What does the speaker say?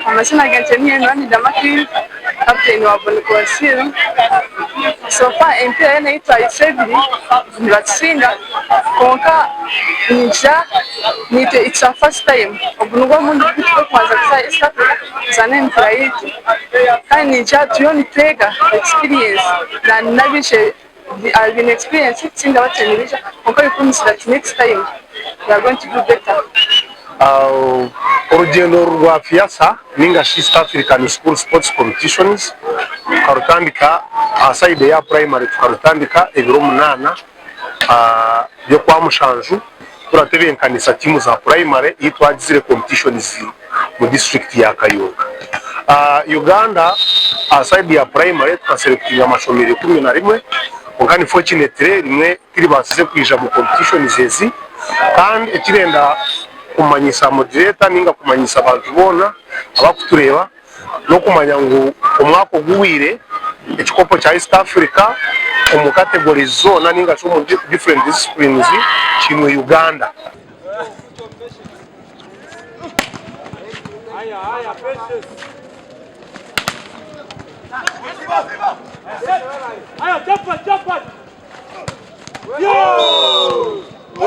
Amazina gangye ni Henry Damakiri, kaputeni wa Boniconsil. So far emipiira yoona ei twahikire ebiri nibatusinga kwonka ningira naitwe it's our first time, ogu nigwo omurundi gwaitu gw'okubanza kuza East Africa kuzaana emipiira yaitu kandi ningira turiyo nitwega experience n'abaishiki abaine experience kutusinga batyo nibaija kwonka we promise that next time we are going to do better. Orugyendo oru rwa FEASSSA ninga shi East African School Sports Competitions tukarutandika aha side eya primary tukarutandika ebiro munaana by'okwamushanju turatebenkanisa tiimu za primary ei twagizire competitions mu district ya Kayunga. Uganda aha side ya primary tukaselectinga amashomero 11 kwonka unfortunately rimwe tiribaasize kwija mu competitions ezi kandi ekirenda kumanyisa moderator ninga kumanyisa abantu boona abakutureeba n'okumanya ngu omwaka oguhweire ekikopo kya East Africa omu categories zoona ninga shi omu different disciplines kiinwe Uganda.